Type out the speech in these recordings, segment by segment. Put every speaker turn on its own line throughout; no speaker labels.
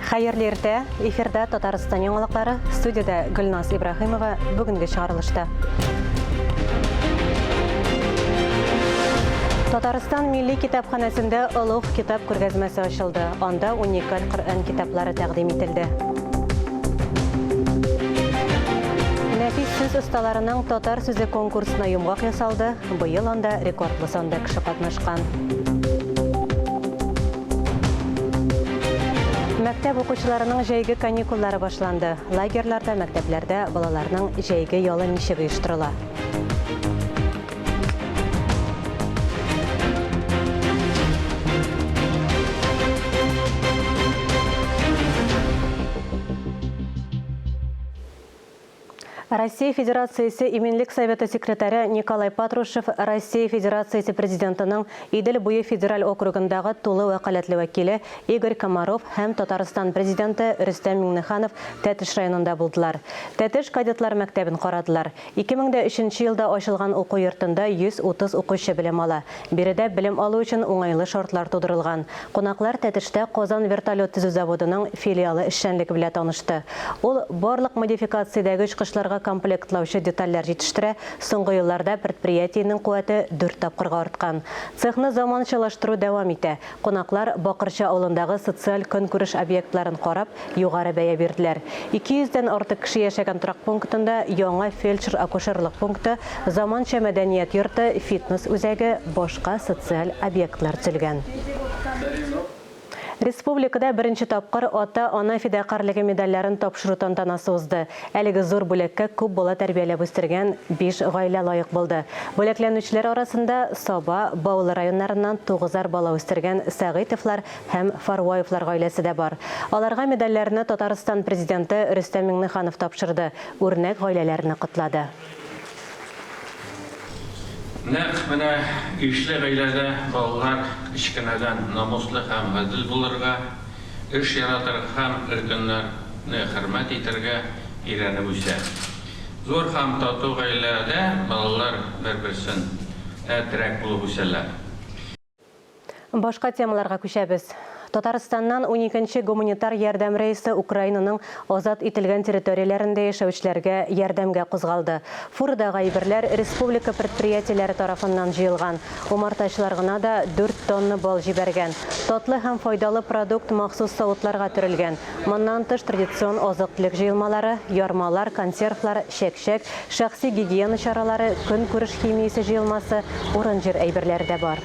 Хәерле иртә! Эфирда Татарстан яңалыклары, студиядә Гөлназ Ибраһимова, бүгенге чыгарылышта. Татарстан Милли китапханәсендә Олуг китап күргәзмәсе ачылды. Анда уникаль Коръән китаплары тәкъдим ителде. Нәфис сүз осталарының Татар сүзе конкурсына йомгак ясалды. Быел анда рекордлы санда кеше катнашкан. Мәктәп укучыларының җәйге каникуллары башланды. Лагерьларда, мәктәпләрдә балаларның җәйге ялы ничек оештырыла? Россия Федерациясе Иминлек Советы секретаре Николай Патрушев Россия Федерациясе Президентының Идел буе федераль округындагы тулы вәкаләтле вәкиле Игорь Комаров һәм Татарстан Президенты Рөстәм Миңнеханов Тәтеш районында булдылар. Тәтеш кадетлар мәктәбен карадылар. 2003 нче елда ачылган уку йортында 130 укучы белем ала. Биредә белем алу өчен уңайлы шартлар тудырылган. Кунаклар Тәтештә Казан вертолет төзү заводының филиалы эшчәнлеге белә танышты. Ул барлык модификациядәге очкычларга комплектлаучы детальләр җитештерә, соңгы елларда предприятиенең куәте дүрт тапкырга арткан. Цехны заманчалаштыру дәвам итә. Кунаклар Бакырчы авылындагы социаль-көнкүреш объектларын карап, югары бәя бирделәр. 200 дән артык кеше яшәгән торак пунктында яңа фельдшер-акушерлык пункты, заманча мәдәният йорты, фитнес үзәге, башка социаль объектлар төзелгән. Республикада беренче тапкыр Ата-ана фидакарьлеге медальләрен тапшыру тантанасы узды. Әлеге зур бүләккә күп бала тәрбияләп үстергән биш гаилә лаек булды. Бүләкләнүчеләр арасында Саба, Баулы районнарыннан тугызар бала үстергән Сәгыйтовлар һәм Фарваевлар гаиләсе дә бар. Аларга медальләрне Татарстан Президенты Рөстәм Миңнеханов тапшырды, үрнәк гаиләләрне котлады.
Нәкъ менә ишле гаиләдә балалар кечкенәдән намуслы һәм гадел булырга, эш яратырга һәм өлкәннәрне хөрмәт итәргә өйрәнеп үсә. Зур һәм тату гаиләдә балалар бер-берсенә терәк булып үсәләр.
Башка темаларга күчәбез. Татарстаннан уникенче гуманитар ярдәм рейсы Украинаның азат ителгән территорияләрендә яшәүчеләргә ярдәмгә кузгалды. Фурадагы әйберләр республика предприятиеләре тарафыннан җыелган. Умартачылар гына да дүрт тонна бал җибәргән. Татлы һәм файдалы продукт махсус савытларга төрелгән. Моннан тыш, традицион азык-төлек җыелмалары, ярмалар, консервлар, чәк-чәк, шәхси гигиена чаралары, көнкүреш химиясе җыелмасы, урын-җир әйберләре дә бар.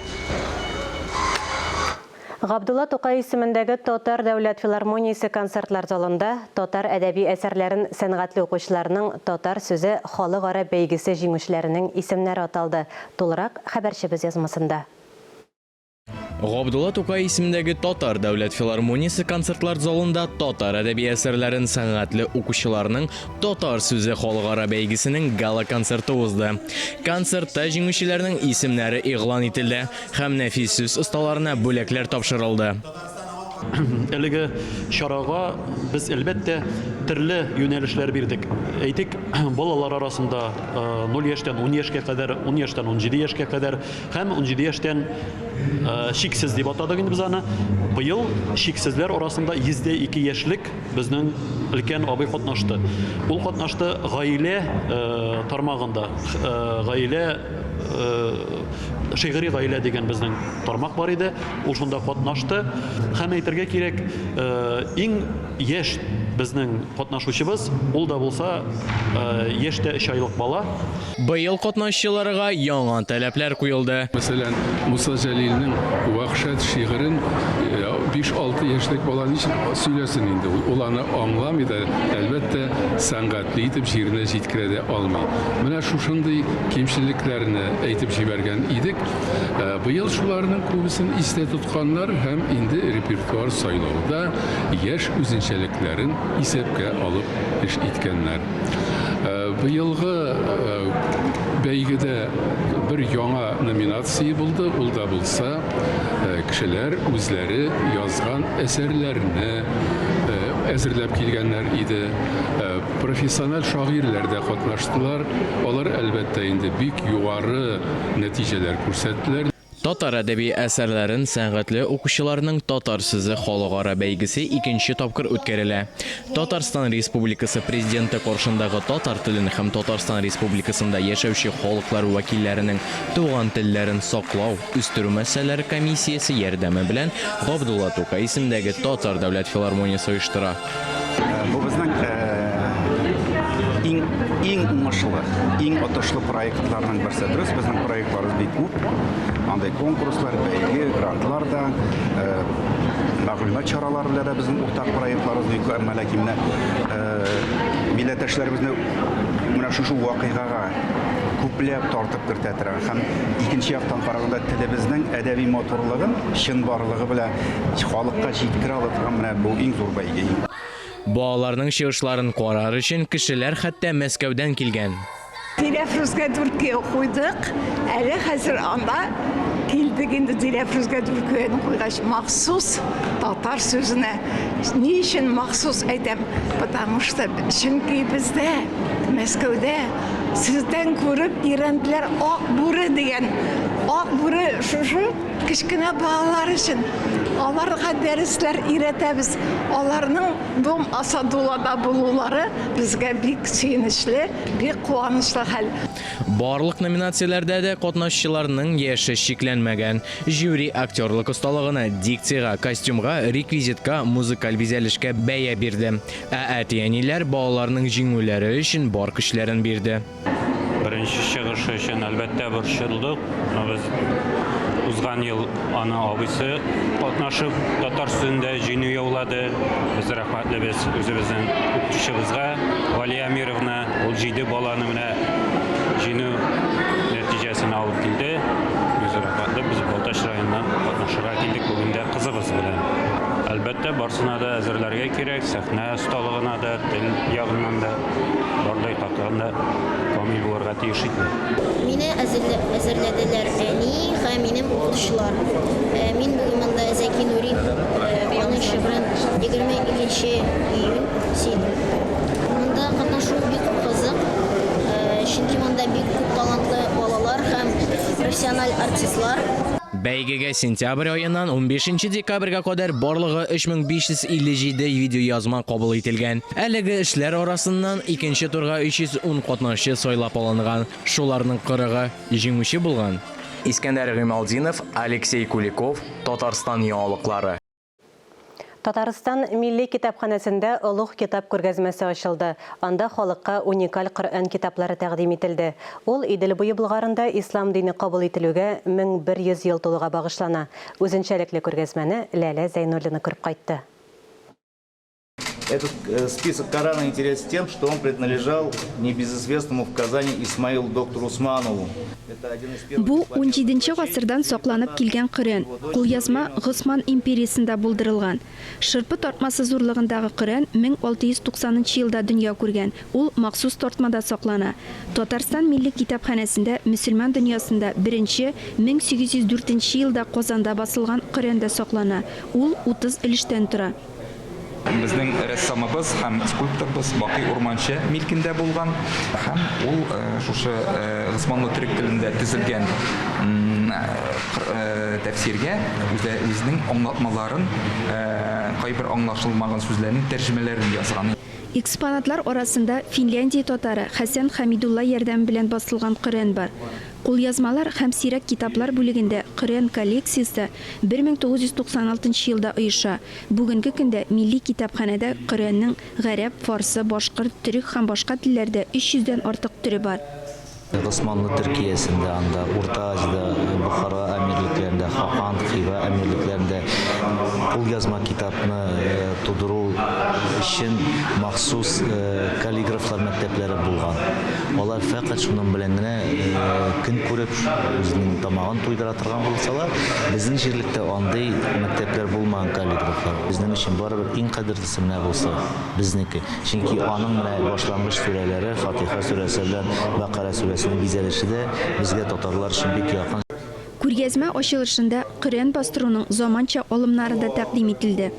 Габдулла Тукай исемендәге Татар дәүләт филармониясе концертлар залында татар әдәби әсәрләрен сәнгатьле укучыларның Татар сүзе халыкара бәйгесе җиңүчеләренең исемнәре аталды. Тулырак, хәбәрчебез язмасында.
Габдулла Тукай исемендәге Татар дәүләт филармониясе концертлар залында татар әдәби әсәрләрен сәнгатьле укучыларның Татар сүзе халыкара бәйгесенең гала-концерты узды. Концертта җиңүчеләрнең исемнәре игълан ителде һәм нәфис сүз осталарына бүләкләр тапшырылды.
Әлеге чарага без, әлбәттә, төрле юнәлешләр бирдек. Әйтик, балалар арасында 0 яшьтән 10 яшькә кадәр, 10 яшьтән 17 яшькә кадәр Һәм 17 яшьтән чиксез дип атадык инде без аны. Быел чиксезләр арасында 102 яшьлек безнең өлкән абый катнашты. Ул катнашты гаилә тармагында. Гаилә шигъри гаилә дигән безнең тармак бар иде. Ул шунда катнашты. Һәм әйтергә кирәк, иң яшь безнең катнашучыбыз, ул да булса яшь тә өч айлык бала.
Быел катнашчыларга яңа таләпләр куелды.
Мәсәлән, Муса Җәлилнең Вәхшәт шигырен 5-6 яшьлек бала ничек сөйләсен инде ул? Ул аны аңламый да, әлбәттә, сәнгатьле итеп җиренә җиткерә дә алмый. Менә шушындый кимчелекләрне әйтеп җибәргән идек. Быел шуларның күбесен истә тотканнар һәм инде репертуар сайлауда яшь үзенчәлекләрен исәпкә алып эш иткәннәр. Быелгы бәйгедә бер яңа номинация булды, ул да булса кешеләр үзләре язган әсәрләрне әзерләп килгәннәр иде. Профессиональ шагыйрьләр дә катнаштылар. Алар, әлбәттә инде, бик югары нәтиҗәләр күрсәттеләр.
Татар әдәби әсәрләрен сәнгатьле укучыларның Татар сүзе халыкара бәйгесе икенче тапкыр үткәрелә. Татарстан Республикасы Президенты каршындагы татар телен һәм Татарстан Республикасында яшәүче халыклар вәкилләренең туган телләрен саклау, үстерү мәсьәләләре комиссиясе ярдәме белән Габдулла Тукай исемендәге Татар дәүләт филармониясе оештыра.
Бу безнең иң иң уңышлы, иң отышлы проектларның берсе. Дөрес, безнең проектларыбыз бик күп. Андый конкурслар, бәйге, грантлар да, мәгълүмат чаралары белән дә безнең уртак проектларыбыз бик күп. Әмма ләкин менә милләттәшләребезне менә шушы вакыйгага күпләп тартып кертә торган һәм икенче яктан караганда телебезнең әдәби матурлыгын чынбарлыгы белән халыкка җиткерә ала торган менә бу иң зур бәйге.
Балаларның чыгышларын карар өчен кешеләр хәтта Мәскәүдән килгән.
Диләфрүзгә дүрткә куйдык. Әле хәзер анда килдек инде Диләфрүзгә дүрткәне куйгач, махсус татар сүзенә. Ни өчен махсус әйтәм? Потому что чөнки бездә Мәскәүдә сездән күреп өйрәнделәр Ак бүре дигән. Ак бүре шушы кечкенә балалар өчен. Аларга дәресләр өйрәтәбез. Аларның Дом Асадуллада булулары безгә бик сөенечле, бик куанычлы хәл.
Барлык номинацияләрдә дә катнашучыларның яше чикләнмәгән. Жюри актерлык осталыгына, дикциягә, костюмга, реквизитка, музыкаль бизәлешкә бәя бирде. Ә әти-әниләр балаларның җиңүләре өчен бар көчләрен бирде.
Беренче чыгышы өчен, әлбәттә, борчылдык. Но без узган ел аны абыйсы катнашып, татар сүзендә җиңү яулады. Без рәхмәтлебез үзебезнең укытучыбызга, Галия Әмировна. Ул җиде баланы менә җиңү нәтиҗәсен алып килде. Без рәхмәтле, без Балтач районыннан катнашырга килдек бүген дә кызыбыз белән. Әлбәттә, барсына да әзерләргә кирәк, сәхнә осталыгына да, тел ягыннан да, барлык яктан да камил булырга тиеш иде.
Мине әзерләделәр әни һәм минем укытучылар. Мин бүген монда Зәки Нури аның шигырен 22 нче июнь сөйлим. Монда катнашу бик кызык, чөнки монда бик күп талантлы балалар һәм профессиональ артистлар.
Бәйгегә сентябрь аеннан унбишенче декабрьгә кадәр барлыгы 3557 видеоязма кабул ителгән. Әлеге эшләр арасыннан икенче турга 310 катнашчы сайлап алынган, шуларның кырыгы җиңүче булган. Искәндәр Гыймалтдинов, Алексей Куликов, Татарстан яңалыклары.
Татарстан Милли китапханәсендә Олуг китап күргәзмәсе ачылды. Анда халыкка уникаль Коръән китаплары тәкъдим ителде. Ул Идел буе Болгарында ислам дине кабул ителүгә 1100 ел тулуга багышлана. Үзенчәлекле күргәзмәне Ләлә Зәйнуллина күреп кайтты.
Этот э, список Корана интересен тем, что он принадлежал небезызвестному в Казани Исмаилу доктору Усманову.
Бу, унҗиденче гасырдан сакланып килгән Коръән. Кулъязма Госман империясендә булдырылган. Шырпы тартмасы зурлыгындагы Коръән 1690 нчы елда дөнья күргән, ул махсус тартмада саклана. Татарстан Милли китапханәсендә мөселман дөньясында беренче, 1804 нче елда Казанда басылган Коръән дә саклана, ул 30 өлештән тора.
Безнең рәссамыбыз һәм скульпторыбыз Бакый Урманче милкендә булган һәм ул шушы госманлы төрек телендә төзелгән тәфсиргә үзенең аңлатмаларын, кайбер аңлашылмаган сүзләрнең тәрҗемәләрен язган.
Экспонатлар арасында Финляндия татары Хәсән Хәмидулла ярдәме белән басылган Коръән бар. Кулъязмалар һәм сирәк китаплар бүлегендә Коръән коллекциясе 1996 нчы елда оеша. Бүгенге көндә Милли китапханәдә Коръәннең гарәп, фарсы, башкорт, төрек һәм башка телләрдә 300 дән артык төре бар.
Госманлы Төркиясендә, анда Урта Азиядә, Бохара әмирлекләрендә, Хакан, Хива әмирлекләрендә кулъязма китапны тудыру өчен махсус каллиграфлар мәктәпләре булган. Алар фәкать шуның белән генә көн күреп, үзенең тамагын туйдыра торган булсалар, безнең җирлектә андый мәктәпләр булмаган каллиграфлар. Безнең өчен барыбер иң кадерлесе менә бусы, безнеке. Чөнки аның менә башлангыч сүрәләре, Фатиха сүрәсе белән Бәкара сүрәсенең бизәлеше дә безгә татарлар өчен бик якын.
Күргәзмә ачылышында Коръән бастыруның заманча алымнары да тәкъдим ителде.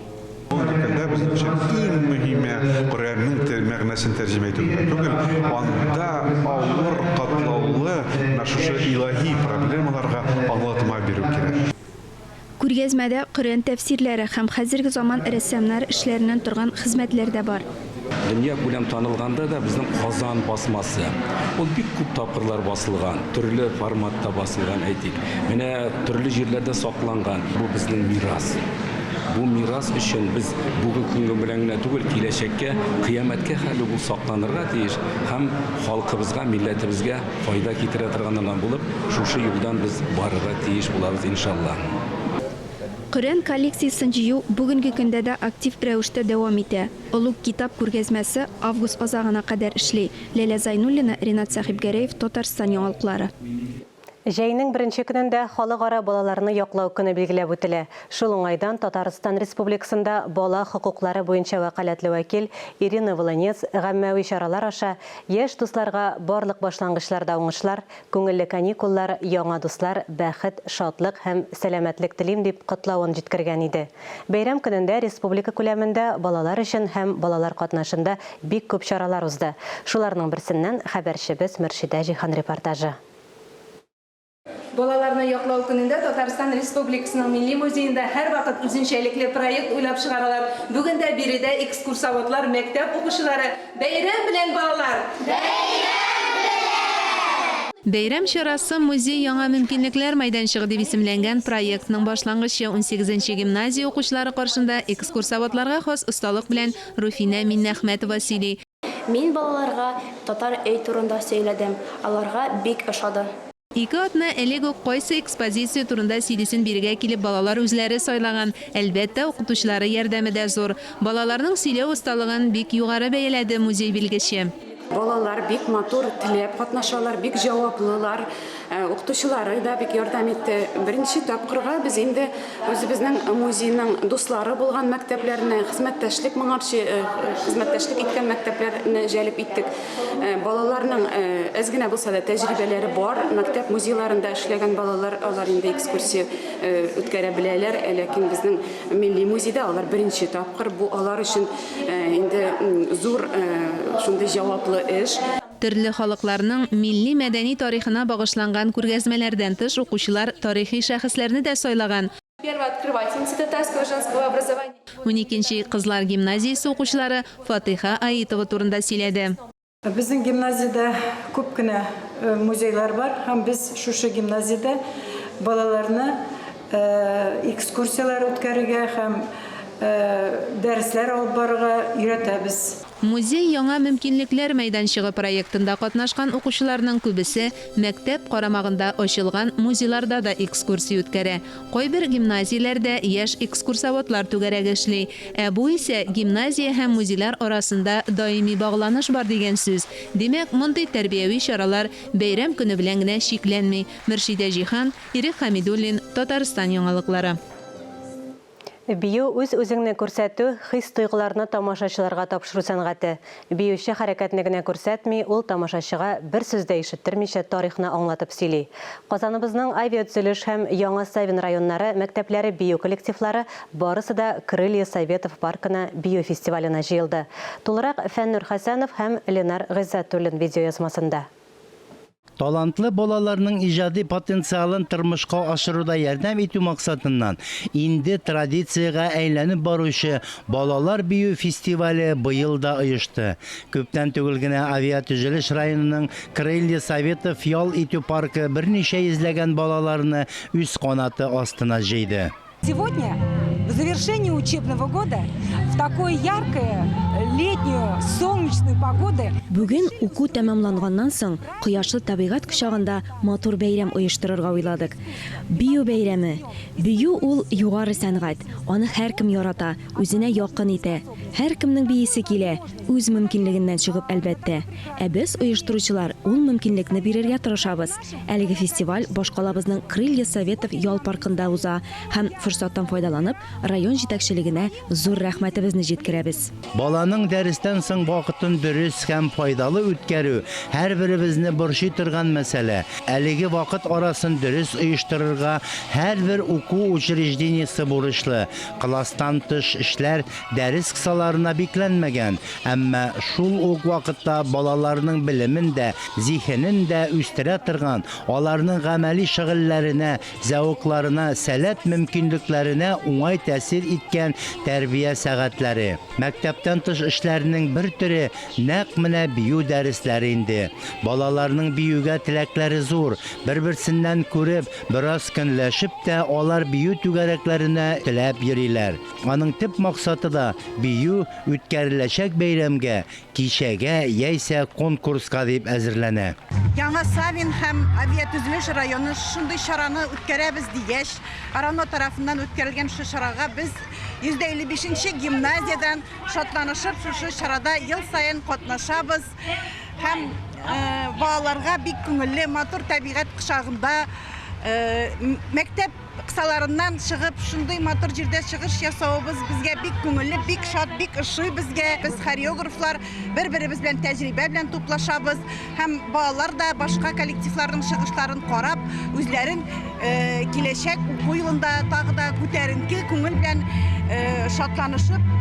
Бүгенге көндә безнең өчен иң мөһиме, Коръәннең тел мәгънәсен. мәгънәсен тәрҗемә итү генә түгел, анда авыр, катлаулы менә шушы илаһи проблемаларга аңлатма бирү кирәк.
Күргәзмәдә Коръән тәфсирләре һәм хәзерге заман рәссамнар эшләреннән торган хезмәтләр дә бар.
Дөнья күләм танылганда да безнең Казан басмасы, ул бик күп тапкырлар басылган, төрле форматта басылган, әйтик. Менә төрле җирләрдә сакланган. Бу безнең мирас. Бу мирас өчен без бүген көнге белән генә түгел, киләчәккә, кыямәткә хәле ул сакланырга тиеш һәм халкыбызга, милләтебезгә файда китерә торганнардан булып, шушы юлдан без барырга тиеш булабыз, иншалла.
Коръән коллекциясен җыю бүгенге көндә дә актив рәвештә дәвам итә. Олуг китап күргәзмәсе август азагына кадәр эшли. Ләлә Зайнуллина, Ринат Сәхибгәрәев, Татарстан яңалыклары.
Җәйнең беренче көнендә Халыкара балаларны яклау көне билгеләп үтелә. Шул уңайдан Татарстан Республикасында бала хокуклары буенча вәкаләтле вәкил Ирина Волынец гаммәви чаралар аша яшь дусларга барлык башлангычларда уңышлар, күңелле каникуллар, яңа дуслар, бәхет, шатлык һәм сәламәтлек телим дип котлавын җиткергән иде. Бәйрәм көнендә республика күләмендә балалар өчен һәм балалар катнашында бик күп чаралар узды. Шуларның берсеннән хәбәрчебез Мөршидә Җиһан репортажы.
Балаларны яклау көнендә Татарстан Республикасының Милли музеенда һәрвакыт үзенчәлекле проект уйлап чыгаралар. Бүген дә биредә экскурсоводлар, мәктәп укучылары Бәйрәм белән, балалар!
Бәйрәм белән!
Бәйрәм чарасы Музей яңа мөмкинлекләр мәйданчыгы дип исемләнгән проектның башлангычы. Унсигезенче гимназия укучылары каршында экскурсоводларга хас осталык белән Руфинә Миннәхмәтова сөйли.
Мин балаларга татар өй турында сөйләдем, аларга бик ошады.
Ике атна элек үк кайсы экспозиция турында сөйлисен бирегә килеп балалар үзләре сайлаган. Әлбәттә, укытучылары ярдәме дә зур. Балаларның сөйләү осталыгын бик югары бәяләде музей белгече.
Балалар бик матур, теләп катнашалар, бик җаваплылар. Укытучылары да бик ярдәм итте. Беренче тапкырга без инде үзебезнең музейның дуслары булган мәктәпләрне, хезмәттәшлек моңарчы хезмәттәшлек иткән мәктәпләрне җәлеп иттек. Балаларның әз генә булса да тәҗрибәләре бар. Мәктәп музейларында эшләгән балалар, алар инде экскурсия үткәрә беләләр. Ләкин безнең милли музейда алар беренче тапкыр. Бу алар өчен инде зур шундый җаваплы эш.
Төрле халыкларның милли-мәдәни тарихына багышланган күргәзмәләрдән тыш укучылар тарихи шәхесләрне дә сайлаган.
Первооткрывательница татарского женского образования.
Уникенче кызлар гимназиясе укучылары Фатыйха Аитова турында сөйләде.
Безнең гимназиядә күп кенә музейлар бар һәм без шушы гимназиядә балаларны экскурсияләр үткәрергә һәм дәресләр алып барырга өйрәтәбез.
Музей яңа мөмкинлекләр мәйданчыгы проектында катнашкан укучыларның күбесе мәктәп карамагында ачылган музейларда да экскурсия үткәрә. Кайбер гимназияләрдә яшь экскурсоводлар түгәрәге эшли. Ә бу исә гимназия һәм музейлар арасында даими багланыш бар дигән сүз. Димәк, мондый тәрбияви чаралар бәйрәм көне белән генә чикләнми. Мөршидә Җиһан, Ирек Хәмидуллин, Татарстан яңалыклары.
Бию, үз-үзеңне күрсәтү, хис-тойгыларны тамашачыларга тапшыру сәнгате. Биюче хәрәкәтне генә күрсәтми, ул тамашачыга бер сүз дә ишеттермичә тарихны аңлатып сөйли. Казаныбызның Авиатөзелеш һәм Яңа Савин районнары мәктәпләре бию коллективлары барысы да Крылья Советов паркына бию фестиваленә җыелды. Тулырак Фәннур Хәсәнов һәм Ленар Гыйззәтуллин видеоязмасында.
Талантлы балаларның иҗади потенциалын тормышка ашыруда ярдәм итү максатыннан, инде традициягә әйләнеп баручы Балалар бию фестивале быел да оешты. Күптән түгел генә Авиатөзелеш районының Крылья Советов ял итү паркы берничә йөзләгән балаларны үз канаты астына җыйды.
Сегодня, в завершении учебного года, в такую яркую летнюю солнечную погоду.
Бүген уку тәмамланганнан соң, кояшлы табигать кочагында матур бәйрәм оештырырга уйладык. Бию бәйрәме. Бию ул, югары сәнгать. Аны һәркем ярата, үзенә якын итә. Һәркемнең биисе килә, үз мөмкинлегеннән чыгып, әлбәттә. Ә без, оештыручылар, ул мөмкинлекне бирергә тырышабыз. Әлеге фестиваль башкалабызның Крылья Советов ял паркында уза һәм, форсаттан файдаланып, район җитәкчелегенә зур рәхмәтебезне җиткерәбез.
Баланың дәрестән соң вакытын дөрес һәм файдалы үткәрү һәрберебезне борчый торган мәсьәлә. Әлеге вакыт арасын дөрес оештырырга һәрбер уку учреждениесе бурычлы. Класстан тыш эшләр дәрес кысаларына бикләнмәгән, әмма шул ук вакытта балаларның белемен дә, зиһенен дә үстерә торган, аларның гамәли шөгыльләренә, зәвыкларына, сәләт-мөмкинлекләренә уңай тәэсир иткән тәрбия сәгатьләре. Мәктәптән тыш эшләрнең бер төре нәкъ менә бию дәресләре инде. Балаларның биюгә теләкләре зур, бер-берсеннән күреп, бераз көнләшеп тә алар бию түгәрәкләренә теләп йөриләр. Аның төп максаты да бию үткәреләчәк бәйрәмгә, кичәгә яисә конкурска дип әзерләнә.
Яңа Савин һәм Авиатөзелеш районы шундый чараны үткәрәбез дигәч, РАНО тарафыннан үткәрелгән шушы чарага без 155 нче гимназиядән шатланышып шушы чарада ел саен катнашабыз һәм балаларга бик күңелле, матур табигать кочагында мәктәп Кысаларыннан чыгып, шундый матур җирдә чыгыш ясавыбыз безгә бик күңелле, бик шат, бик ошый безгә. Без хореографлар бер-беребез белән тәҗрибә белән туплашабыз һәм балалар да башка коллективларның чыгышларын карап, үзләрен киләчәк уку елында тагы да күтәренке күңел белән шатланышып,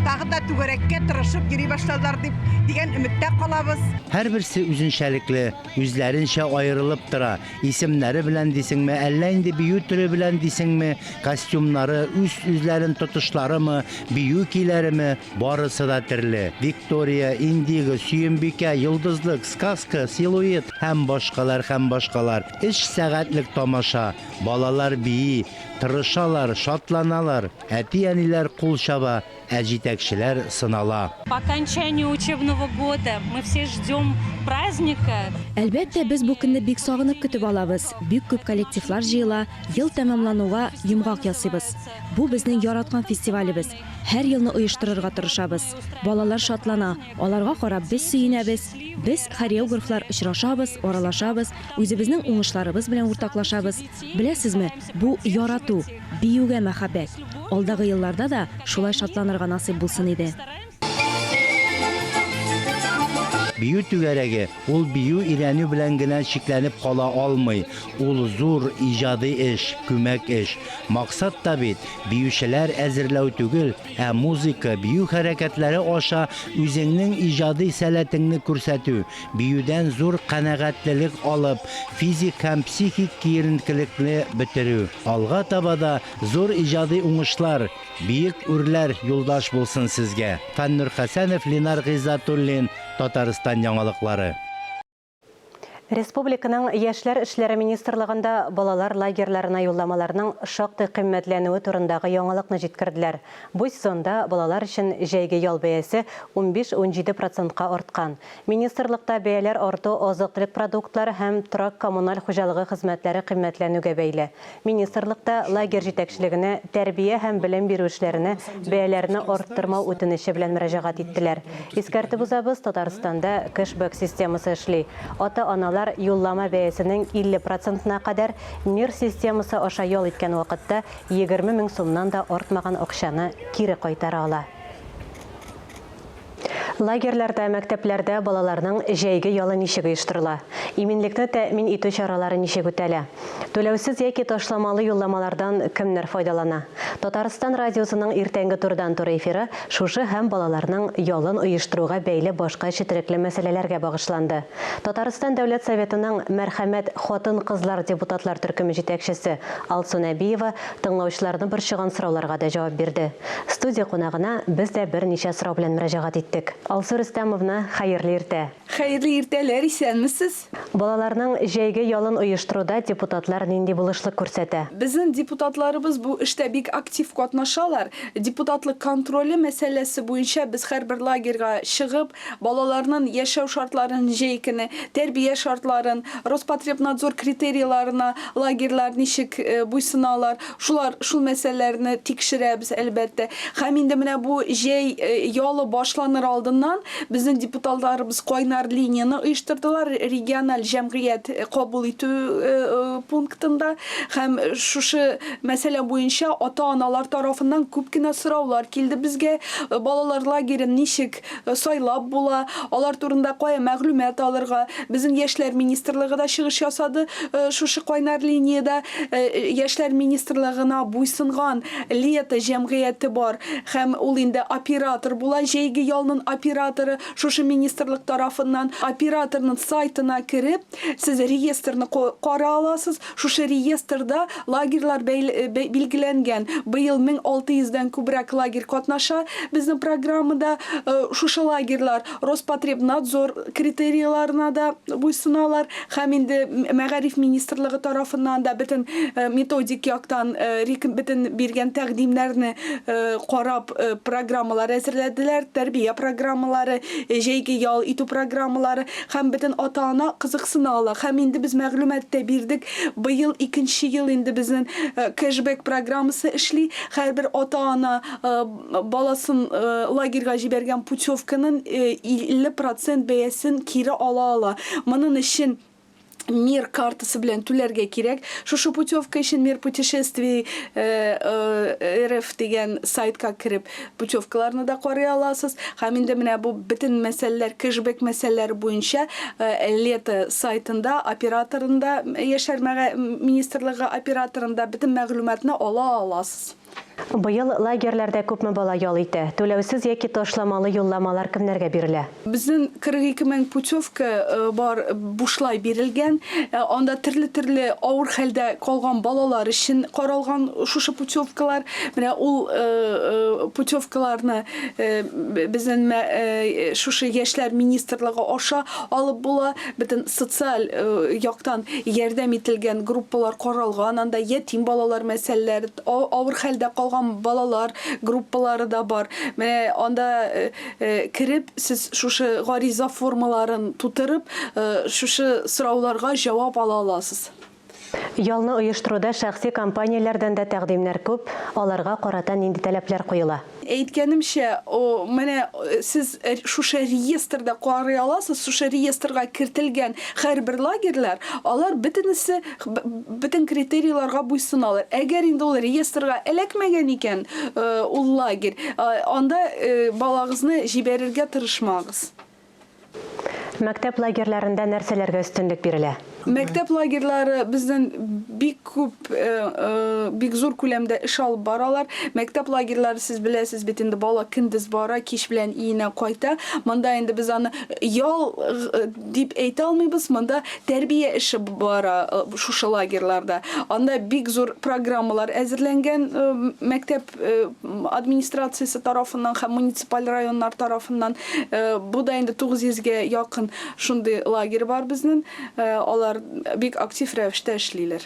тагы да түгәрәккә тырышып йөри башларлар дип дигән өметтә калабыз.
Һәрберсе үзенчәлекле, үзләренчә аерылып тора. Исемнәре белән дисеңме, әллә инде бию төре белән дисеңме, костюмнары, үз-үзләрен тотышларымы, бию көйләреме, барысы да төрле. Виктория, Индиго, Сөембикә, Йолдызлык, Сказка, Силуэт һәм башкалар, һәм башкалар. Өч сәгатьлек тамаша. Балалар бии, тырышалар, шатланалар, әти-әниләр кул чаба, Ә җитәкчеләр сынала.
По окончанию учебного года мы все ждем праздника.
Әлбәттә, без бу көнне бик сагынып көтеп алабыз. Бик күп коллективлар җыела, ел тәмамлануга йомгак ясыйбыз. Бу безнең яраткан фестивалебез. Һәр елны оештырырга тырышабыз. Балалар шатлана, аларга карап без сөенәбез. Без, хореографлар, очрашабыз, аралашабыз, үзебезнең уңышларыбыз белән уртаклашабыз. Беләсезме, бу ярату, биюгә мәхәббәт. Алдагы елларда да шулай шатланырга насыйп булсын иде.
Бию түгәрәге ул бию өйрәнү белән генә чикләнеп кала алмый. Ул зур иҗади эш, күмәк эш. Максат та бит, биючеләр әзерләү түгел, ә музыка, бию хәрәкәтләре аша үзеңнең иҗади сәләтеңне күрсәтү, биюдән зур канәгатьлелек алып, физик һәм психик киеренкелекне бетерү. Алга таба да Зур иҗади уңышлар, биек үрләр юлдаш булсын сезгә! Фәннур Хәсәнов, Линар Гыйззәтуллин, Татарстан яңалыклары.
Республиканың Яшьләр эшләре министрлыгында балалар лагерьларына юлламаларның шактый кыйммәтләнүе турындагы яңалыкны җиткерделәр. Бу сезонда балалар өчен җәйге ял бәясе унбиш-унҗиде процентка арткан. Министрлыкта бәяләр арту азык-төлек продуктлары һәм торак-коммуналь хуҗалыгы хезмәтләре кыйммәтләнүгә бәйле. Министрлыкта лагерь җитәкчелегенә тәрбия һәм белем бирү эшләренә бәяләрне арттырмау үтенече белән мөрәҗәгать иттеләр. Искәртеп узабыз, Татарстанда кэшбэк системасы эшли. Ата-аналар юллама бәясенең 50 процентына кадәр Мир системасы аша ял иткән вакытта 20 мең сумнан да артмаган акчаны кире кайтара ала. Лагерьларда, мәктәпләрдә балаларның җәйге ялы ничек оештырыла? Иминлекне тәэмин итү чаралары ничек үтәлә? Түләүсез яки ташламалы юлламалардан кемнәр файдалана? Татарстан радиосының иртәнге турыдан-туры эфиры шушы һәм балаларның ялын оештыруга бәйле башка четерекле мәсьәләләргә багышланды. Татарстан Дәүләт Советының Мәрхәмәт хатын-кызлар депутатлар төркеме җитәкчесе Алсу Нәбиева тыңлаучыларны борчыган сорауларга да җавап бирде. Студия кунагына без дә берничә сорау белән мөрәҗәгать иттек. Алсу Рөстәмовна, хәерле иртә!
Хәерле иртәләр, исәнмесез!
Балаларның җәйге ялын оештыруда депутатлар нинди булышлык күрсәтә?
Безнең депутатларыбыз бу эштә бик актив катнашалар. Депутатлык контроле мәсьәләсе буенча без һәрбер лагерьга чыгып, Балаларнын яшәү шартларын җәй көне, тәрбия шартларын, Роспотребнадзор критерийларына лагерьлар ничек буйсыналар, шулар, шул мәсьәләләрне тикшерәбез, әлбәттә. Һәм инде менә бу җәй ялы башланыр алдыннан. тарафыннан безнең депутатларыбыз кайнар линияне оештырдылар региональ җәмгыять кабул итү пунктында һәм шушы мәсьәлә буенча ата-аналар тарафыннан күп кенә сораулар килде безгә. Балалар лагерен ничек сайлап була, алар турында кая мәгълүмат алырга. Безнең Яшьләр министрлыгы да чыгыш ясады шушы кайнар линиядә. Яшьләр министрлыгына буйсынган Лето җәмгыяте бар һәм ул инде оператор була, җәйге ялнын операторы шушы министрлык тарафыннан. Операторнын сайтына кереп, сез реестрны кара аласыз. Шушы реестрда лагерьлар билгеләнгән. Быел 1600 дән күбрәк лагерь катнаша безнең программада. Шушы лагерьлар Роспотребнадзор критерийларына да буйсыналар һәм инде Мәгариф министрлыгы тарафыннан да бөтен методик яктан бөтен биргән тәкъдимнәрне карап программалар әзерләделәр, тәрбия программалары, җәйге ял итү программалары һәм бөтен ата-ана кызыксына ала. Һәм инде без мәгълүмат та бирдек, быел икенче ел инде безнең кэшбэк программасы эшли, һәрбер ата-ана баласын лагерьга җибәргән путевканың 50 процент бәясен кире ала ала. Моның өчен Мир картасы белән түләргә кирәк. Шушы путевка өчен Мир путешествий РФ дигән сайтка кереп путевкаларны да карый аласыз. Һәм инде менә бу бөтен мәсьәләләр, кэшбэк мәсьәләләре буенча Лето сайтында, операторында, Яшьләр министрлыгы операторында бөтен мәгълүматны ала аласыз.
Быел лагерьләрдә күпме бала ял итә? Түләүсез яки ташламалы юлламалар кемнәргә бирелә?
Безнең 42 мең путевка бар бушлай бирелгән. Анда төрле-төрле авыр хәлдә калган балалар өчен каралган шушы путевкалар. Менә ул путевкаларны безнең шушы яшьләр министрлыгы аша алып була. Бөтен социаль яктан ярдәм ителгән группалар каралган анда, ятим балалар мәсьәләләре, авыр хәлдә калган балалар группалары да бар. Менә анда кереп, сез шушы гариза формаларын тутырып, шушы сорауларга җавап ала аласыз.
Ялны оештыруда шәхси компанияләрдән дә тәкъдимнәр күп, аларга карата нинди таләпләр куела?
Әйткәнемчә, менә сез шушы реестрда карый аласыз, шушы реестрга кертелгән һәрбер лагерьлар, алар бөтенесе бөтен критерийларга буйсыналар. Әгәр инде ул реестрга эләкмәгән икән, ул лагерь, анда балагызны җибәрергә тырышмагыз.
Мәктәп лагерьларында нәрсәләргә өстенлек бирелә?
Мәктәп лагерьлары безнең бик күп, бик зур күләмдә эш алып баралар. Мәктәп лагерьлары, сез беләсез бит инде, бала көндез бара, кич белән өенә кайта. Монда инде без аны ял дип әйтә алмыйбыз, монда тәрбия эше бара шушы лагерьларда. Анда бик зур программалар әзерләнгән мәктәп администрациясе тарафыннан һәм муниципаль районнар тарафыннан. Бу да инде 900 гә якын шундый лагерь бар безнең. Алар бик актив рәвештә эшлиләр.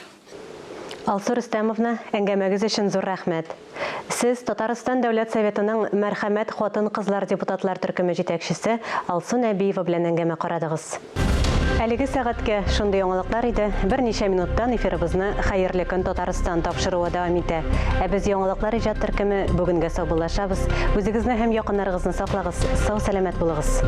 Алсу Рөстәмовна, әңгәмәгез өчен зур рәхмәт. Сез Татарстан Дәүләт Советының Мәрхәмәт хатын-кызлар депутатлар төркеме җитәкчесе Алсу Нәбиева белән әңгәмә карадыгыз. Әлеге сәгатькә шундый яңалыклар иде. Берничә минуттан эфирыбызны Хәерле көн, Татарстан тапшыруы дәвам итә. Ә без яңалыклар иҗат төркеме бүгенгә саубуллашабыз. Үзегезне һәм якыннарыгызны саклагыз, сау-сәламәт булыгыз.